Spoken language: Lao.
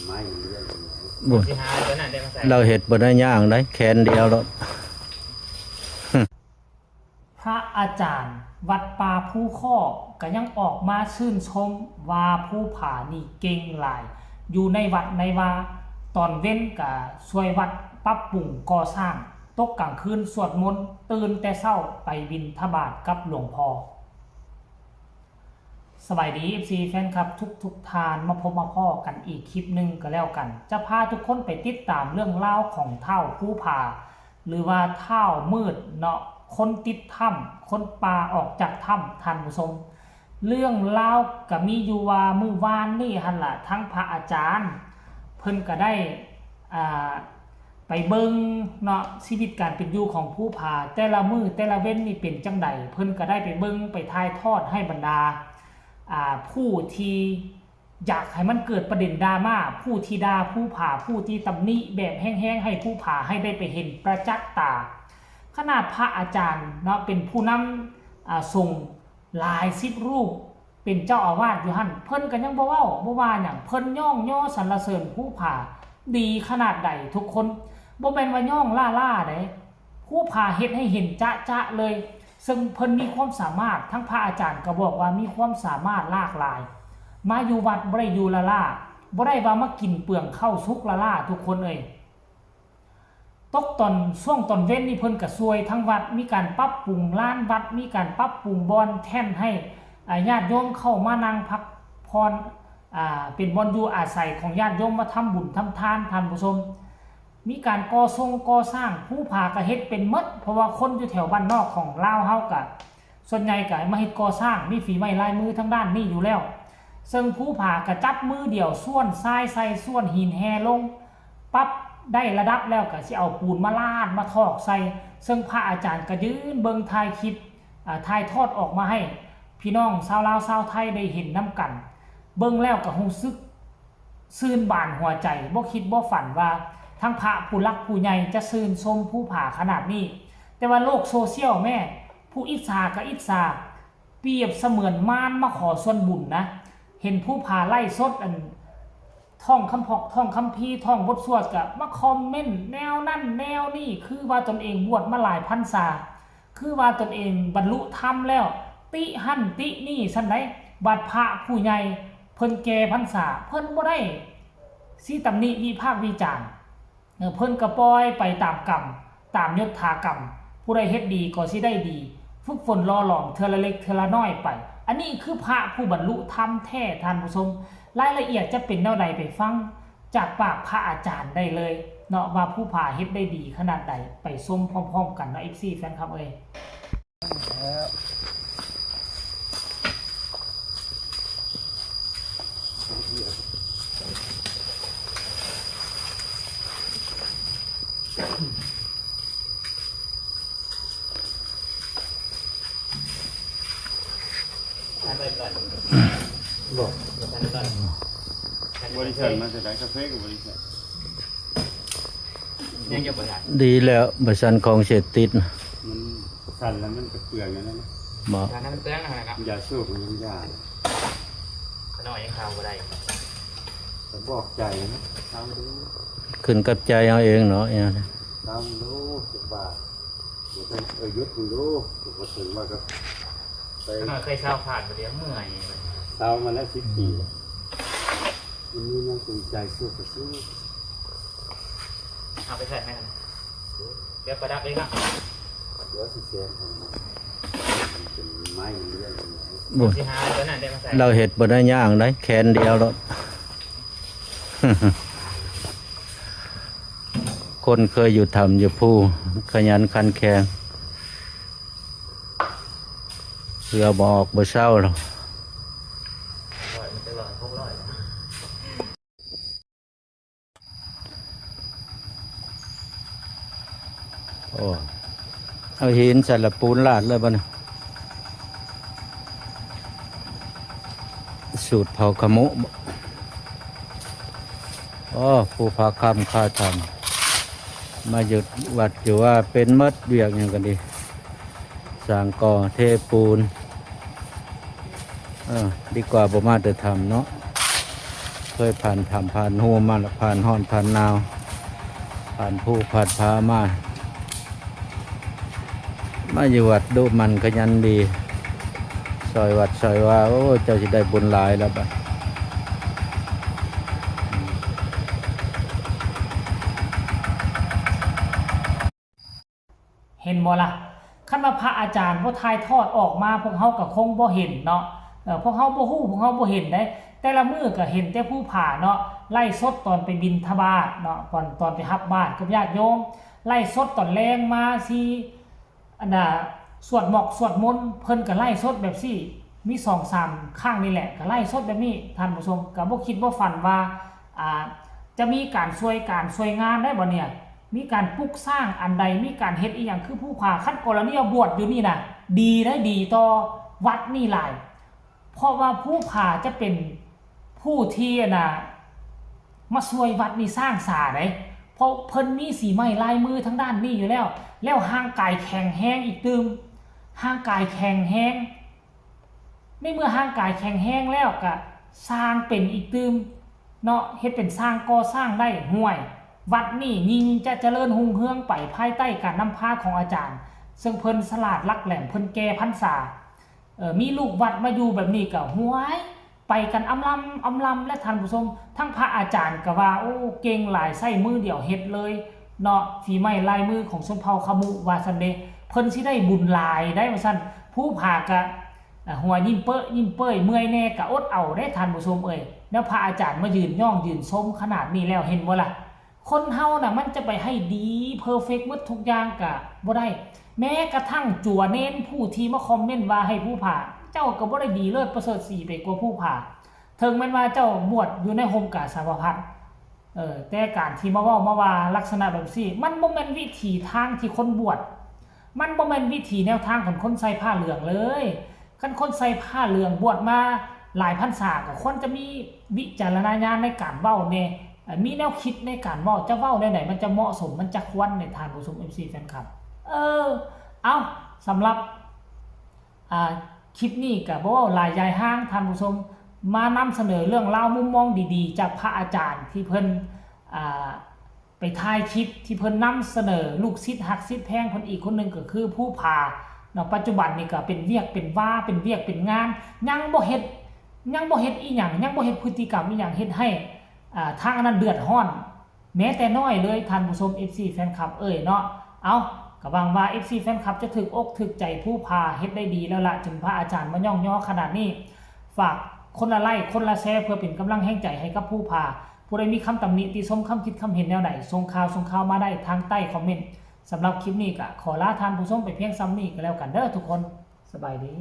ໂອ້ຍ ຊິຫາຕົວນັ້ນໄດ້ມາໃສ່ ລາວເຮັດບໍ່ໄດ້ຫຍັງໃດ ແຂນດຽວໂລດ. ພະອາຈານວັດປ່າພູຄໍ້ກໍຍັງອອກມາຊື່ນຊົມວ່າພູຜານີ້ເກັ່ງຫຼາຍ ຢູ່ໃນວັດໃນວາ ຕອນເວັນກໍຊ່ວຍວັດປັບປຸງກໍ່ສ້າງ ຕົກກາງຄືນສວດມົນ ຕື່ນແຕ່ເຊົ້າໄປບິນທະບາດກັບຫຼວງພໍ່. ສະບາຍດີ ເອັຟຊີ ແຟນຄລັບທຸກໆທ່ານ ມາພົບມາພໍ້ກັນອີກຄລິບໜຶ່ງກໍແລ້ວກັນ ຈະພາທຸກຄົນໄປຕິດຕາມເລື່ອງລາວຂອງທ້າວພູຜາ ຫຼືວ່າທ້າວມືດເນາະ ຄົນຕິດຖ້ຳ ຄົນປ່າອອກຈາກຖ້ຳ ທ່ານຜູ້ຊົມ. ເລື່ອງລາວກໍມີຢູ່ວ່າ ມື້ວານນີ້ຫັ້ນລະ ທາງພະອາຈານເພິ່ນກໍໄດ້ ອ່າ ໄປເບິ່ງເນາະ ຊີວິດການເປັນຢູ່ຂອງພູຜາ ແຕ່ລະມື້ແຕ່ລະເວັນນີ້ເປັນຈັ່ງໃດ ເພິ່ນກໍໄດ້ໄປເບິ່ງໄປຖ່າຍທອດໃຫ້ບັນດາ ອ່າ ຜູ້ທີ່ຢາກໃຫ້ມັນເກີດປະເດັນດຣາມາ ຜູ້ທີ່ດ່າພູຜາ ຜູ້ທີ່ຕຳໜິແບບແຮງໆ ໃຫ້ພູຜາໃຫ້ໄດ້ໄປເຫັນປະຈັກຕາ. ຂະໜາດພະອາຈານເນາະ ເປັນຜູ້ນຳ ອ່າ ສົງ ຫຼາຍສິບຮູບເປັນເຈົ້າອາວາດຢູ່ຫັ້ນ ເພິ່ນກໍຍັງບໍ່ເວົ້າບໍ່ວ່າຫຍັງ ເພິ່ນຍ້ອງຍໍສັນລະເສີນພູຜາດີຂະໜາດໃດທຸກຄົນ ບໍ່ແມ່ນວ່າຍ້ອງລ້າໆໃດ ພູຜາເຮັດໃຫ້ເຫັນຈະໆເລີຍ ເຊິ່ງເພິ່ນມີຄວາມສາມາດ ທັງພະອາຈານກໍບອກວ່າມີຄວາມສາມາດຫຼາກຫຼາຍ ມາຢູ່ວັດບໍ່ໄດ້ຢູ່ລ້າໆ ບໍ່ໄດ້ວ່າມາກິນເປືອງເຂົ້າສຸກລ້າໆ ທຸກຄົນເອີຍ. ຕົກຕອນ ຊ່ວງຕອນເວັນນີ້ເພິ່ນກະຊ່ວຍທາງວັດ ມີການປັບປຸງລານວັດ ມີການປັບປຸງບ່ອນແທ່ນໃຫ້ ອາ ຍາດໂຍມເຂົ້າມານັ່ງພັກຜ່ອນ ອາ ເປັນບ່ອນຢູ່ອາໄສຂອງຍາດໂຍມມາທຳບຸນທຳທານ ທ່ານຜູ້ຊົມ. ມີການກໍ່ຊົງກໍ່ສ້າງ ພູຜາກະເຮັດເປັນໝົດ ເພາະວ່າຄົນຢູ່ແຖວບ້ານນອກຂອງລາວເຮົາກະ ສ່ວນໃຫຍ່ກໍມາເຮັດກໍ່ສ້າງ ມີຝີໄມ້ລາຍມືທາງດ້ານນີ້ຢູ່ແລ້ວ ເຊິ່ງພູຜາກໍຈັບມືດຽວ ສ່ວນຊາຍໃສ່ ສ່ວນຫີນແຮ່ລົງ ປັບໄດ້ລະດັບແລ້ວ ກໍຊິເອົາປູນມາລາດ ມາຖອກໃສ່ ເຊິ່ງພະອາຈານກໍຢືນເບິ່ງຖ່າຍຄລິບ ອາ ຖ່າຍທອດອອກມາໃຫ້ພີ່ນ້ອງຊາວລາວຊາວໄທໄດ້ເຫັນນຳກັນ ເບິ່ງແລ້ວກໍຮູ້ສຶກ ຊື່ນບານຫົວໃຈ ບໍ່ຄິດບໍ່ຝັນວ່າທັງພະຜູ້ຫຼັກຜູ້ໃຫຍ່ຈະຊື່ນຊົມພູຜາຂະໜາດນີ້. ແຕ່ວ່າໂລກໂຊຊຽວແມ້ ຜູ້ອິດສາກໍອິດສາ ປຽບສະເໝືອນມານມາຂໍສ່ວນບຸນນະ. ເຫັນພູຜາໄລຟ໌ສົດ ອັນ ທ່ອງຄຳພອກ ທ່ອງຄຳພີ ທ່ອງບົດສວດ ກໍມາຄອມເມັນແນວນັ້ນແນວນີ້ ຄືວ່າຕົນເອງບວດມາຫຼາຍພັນສາ ຄືວ່າຕົນເອງບັນລຸທຳແລ້ວ ຕິຫັ້ນຕິນີ້ຊັ້ນໃດ໋. ບາດພະຜູ້ໃຫຍ່ເພິ່ນແກ່ພັນສາ ເພິ່ນບໍ່ໄດ້ຊິຕຳໜິວິພາກວິຈານ ເອີ ເພິ່ນກໍປ່ອຍໄປຕາມກຳ ຕາມຍົດຖາກຳ ຜູ້ໃດເຮັດດີກໍຊິໄດ້ດີ ຝຶກຝົນຫຼໍ່ຫຼອມເທື່ອລະເລັກເທື່ອລະນ້ອຍໄປ. ອັນນີ້ຄືພະຜູ້ບັນລຸທຳແທ້ ທ່ານຜູ້ຊົມ. ລາຍລະອຽດຈະເປັນແນວໃດ ໄປຟັງຈາກປາກພະອາຈານໄດ້ເລີຍເນາະ ວ່າພູຜາເຮັດໄດ້ດີຂະໜາດໃດ ໄປຊົມພ້ອມໆກັນເນາະ ເອັຟຊີ ແຟນຄລັບເອີຍ. ບໍ່ ບໍລິສັດມາແຕ່ໃດ ກາເຟກັບບໍລິສັດ ຍັງຢູ່ບໍ່ທັນ ດີແລ້ວ ບໍ່ຊັ້ນຂອງເສບຕິດ ມັນສັ່ນແລ້ວມັນກະເປືອງອັນນັ້ນນະ ບໍ່ ຖ້າມັນເປືອງຫັ້ນນະ ຢາສູບມັນຍັງຢາ ຂະນ້ອຍຍັງເຂົ້າບໍ່ໄດ້ ກະບອກໃຈນະ ເຊົາດູ ຂຶ້ນກັບໃຈເຮົາເອງເນາະ ເຊົາດູ ຈັກບາດ ບໍ່ຕ້ອງ ເອີ ຢຸດເບິ່ງດູ ບໍ່ເຖິງວ່າກໍໄປ ຂະນ້ອຍເຄີຍເຊົາຂາດບໍ່ດຽວເມື່ອຍ ເຊົາມາແລ້ວສິບປີ ມັນມີແນວຈູງໃຈສູ້ກໍສູ້ ເອົາໄປໃສ່ແມ່ນ ດຽວປະດັບເອງເນາະ ດຽວຊິແຊນໃຫ້ ເປັນໄມ້ເລື່ອນ ໂອ້ຍ ຊິຫາຕົວນັ້ນໄດ້ມາໃສ່ ລາວເຮັດບໍ່ໄດ້ຫຍັງໃດ ແຂນດຽວໂລດ ຄົນເຄີຍຢູ່ຖ້ຳຢູ່ພູ ຂະຫຍັນຂັນແຂງ ເຫື່ອບໍ່ອອກບໍ່ເຊົາ. ໂອ້ ເອົາຫີນໃສ່ລະປູນລາດເລີຍບັດນີ້ ສູດເຜົ່າຂະໂມະ. ໂອ້ ພູຜາຄຳຄາຖ້ຳ ມາຢູ່ວັດຢູ່ວ່າເປັນໝົດ ວຽກຫຍັງກໍດີ ສ້າງກໍ່ເທປູນ. ເອີ ດີກວ່າບໍ່ມາແຕ່ຖ້ຳເນາະ. ເຄີຍຜ່ານຖ້ຳຜ່ານຮູມາລະ ຜ່ານຮ້ອນຜ່ານໜາວ ຜ່ານພູຜ່ານຜາມາ ມາຢູ່ວັດດຸໝັ່ນຂະຫຍັນດີ ຊ່ອຍວັດຊ່ອຍວາ. ໂອ້ ເຈົ້າຊິໄດ້ບຸນຫຼາຍລະບາດ. ເຫັນບໍ່ລະ? ຄັນວ່າພະອາຈານບໍ່ຖ່າຍທອດອອກມາ ພວກເຮົາກໍຄົງບໍ່ເຫັນເນາະ. ເອີ ພວກເຮົາບໍ່ຮູ້ ພວກເຮົາບໍ່ເຫັນເດ້. ແຕ່ລະມື້ກໍເຫັນແຕ່ພູຜາເນາະ ໄລຟ໌ສົດຕອນໄປບິນທະບາດເນາະ ຕອນ ຕອນໄປຮັບບາດກັບຍາດໂຍມ ໄລຟ໌ສົດຕອນແລງມາຊິ ອັນນ່າ ສວດໝອກສວດມົນ ເພິ່ນກໍໄລຟ໌ສົດແບບຊີ້ ມີສອງສາມຄັ້ງນີ້ແຫຼະ ກໍໄລຟ໌ສົດແບບນີ້ ທ່ານຜູ້ຊົມ. ກໍບໍ່ຄິດບໍ່ຝັນວ່າ ອ່າ ຈະມີການຊ່ວຍການຊ່ວຍງານໄດ້ບໍ່ເນຍ ມີການປຸກສ້າງອັນໃດ ມີການເຮັດອີ່ຫຍັງ ຄືພູຜາ ຄັນກໍລະນີວ່າບວດຢູ່ນີ້ນະ ດີໄດ໋ ດີຕໍ່ວັດນີ້ຫຼາຍ ເພາະວ່າພູຜາຈະເປັນຜູ້ທີ່ ອັນນ່າ ມາຊ່ວຍວັດນີ້ສ້າງສາໄດ໋ ເພາະເພິ່ນມີສີໄມ້ລາຍມືທາງດ້ານນີ້ຢູ່ແລ້ວ ແລ້ວຮ່າງກາຍແຂງແຮງອີກຕື່ມ ຮ່າງກາຍແຂງແຮງ. ໃນເມື່ອຮ່າງກາຍແຂງແຮງແລ້ວ ກະສ້າງເປັນອີກຕື່ມເນາະ ເຮັດເປັນຊ່າງກໍ່ສ້າງໄດ້. ຫ້ວຍ ວັດນີ້ຍິ່ງຈະຈະເລີນຮຸ່ງເຮືອງໄປພາຍໃຕ້ການນຳພາຂອງອາຈານ ເຊິ່ງເພິ່ນສະຫຼາດຫຼັກແຫຼມ ເພິ່ນແກ່ພັນສາ ເອີ ມີລູກວັດມາຢູ່ແບບນີ້ກະ ຫ້ວຍ ໄປກັນອຳລຳອຳລຳແຫຼະທ່ານຜູ້ຊົມ. ທັງພະອາຈານກະວ່າ ໂອ້ ເກັ່ງຫຼາຍ ໃຊ້ມືດຽວເຮັດເລີຍເນາະ ຝີໄມ້ລາຍມືຂອງຊົນເຜົ່າຂະມຸວ່າຊັ້ນເດ. ເພິ່ນຊິໄດ້ບຸນຫຼາຍໄດ໋ວ່າຊັ້ນ. ພູຜາກະ ອ່າ ຫົວຍິ້ມເປິ້ຍຍິ້ມເປິ້ຍ ເມື່ອຍແດ່ກະອົດເອົາເດ້ທ່ານຜູ້ຊົມເອີຍ. ແນວພະອາຈານມາຢືນຍ້ອງຢືນຊົມຂະໜາດນີ້ແລ້ວ ເຫັນບໍ່ລະ? ຄົນເຮົານະ ມັນຈະໄປໃຫ້ດີເພີເຟັກໝົດທຸກຢ່າງກະບໍ່ໄດ້. ແມ້ກະທັ່ງຈົວເນນຜູ້ທີ່ມາຄອມເມັນວ່າໃຫ້ພູຜາ ເຈົ້າກະບໍ່ໄດ້ດີເລີດປະເສີດສີໄປກວ່າພູຜາ ເຖິງແມ່ນວ່າເຈົ້າບວດຢູ່ໃນຮົ່ມກາສາວະພັດ. ເອີ ແຕ່ການທີ່ມາເວົ້າມາວ່າລັກສະນະແບບຊີ້ ມັນບໍ່ແມ່ນວິຖີທາງທີ່ຄົນບວດ ມັນບໍ່ແມ່ນວິຖີແນວທາງຂອງຄົນໃສ່ຜ້າເຫຼືອງເລີຍ. ຄັນຄົນໃສ່ຜ້າເຫຼືອງບວດມາຫຼາຍພັນສາ ກໍຄວນຈະມີວິຈາລະນະຍານໃນການເວົ້າແດ່ ມີແນວຄິດໃນການເວົ້າ ຈະເວົ້າແນວໃດມັນຈະເໝາະສົມ ມັນຈະຄວນເດທ່ານຜູ້ຊົມ ເອັຟຊີ ແຟນຄລັບ. ເອີ ເອົ້າ ສຳລັບ ອ່າ ຄລິບນີ້ກໍບໍ່ເວົ້າຫຼາຍຢາຍຫ່າງທ່ານຜູ້ຊົມ ມານຳສະເໜີເລື່ອງລາວມຸມມອງດີໆ ຈາກພະອາຈານທີ່ເພິ່ນ ອ່າ ໄປຖ່າຍຄລິບທີ່ເພິ່ນນຳສະເໜີລູກສິດຮັກສິດແພງເພິ່ນອີກຄົນໜຶ່ງ ກໍຄືພູຜາເນາະ. ປັດຈຸບັນນີ້ກໍເປັນວຽກເປັນວາ ເປັນວຽກເປັນງານ ຍັງບໍ່ເຮັດ ຍັງບໍ່ເຮັດອີ່ຫຍັງ ຍັງບໍ່ເຮັດພຶດຕິກຳອີ່ຫຍັງເຮັດໃຫ້ ອ່າ ທາງອັນນັ້ນເດືອດຮ້ອນແມ້ແຕ່ນ້ອຍເລີຍ ທ່ານຜູ້ຊົມ ເອັຟຊີ ແຟນຄລັບເອີຍເນາະ. ເອົ້າ ກໍຫວັງວ່າ ເອັຟຊີ ແຟນຄລັບຈະຖືກອົກຖືກໃຈພູຜາ ເຮັດໄດ້ດີແລ້ວລະ ຈົນພະອາຈານມາຍ້ອງຍໍຂະໜາດນີ້. ຝາກຄົນລະໄລ ຄົນລະແຊ ເພື່ອເປັນກຳລັງແຮງໃຈໃຫ້ກັບພູຜາ. ຜູ້ໃດມີຄຳຕຳໜິຕິຊົມ ຄຳຄິດຄຳເຫັນແນວໃດ ສົ່ງຂ່າວ ສົ່ງຂ່າວມາໄດ້ທາງໃຕ້ຄອມເມັນ. ສຳລັບຄລິບນີ້ກໍຂໍລາທ່ານຜູ້ຊົມໄປພຽງສ່ຳນີ້ກໍແລ້ວກັນເດີທຸກຄົນ. ສະບາຍດີ.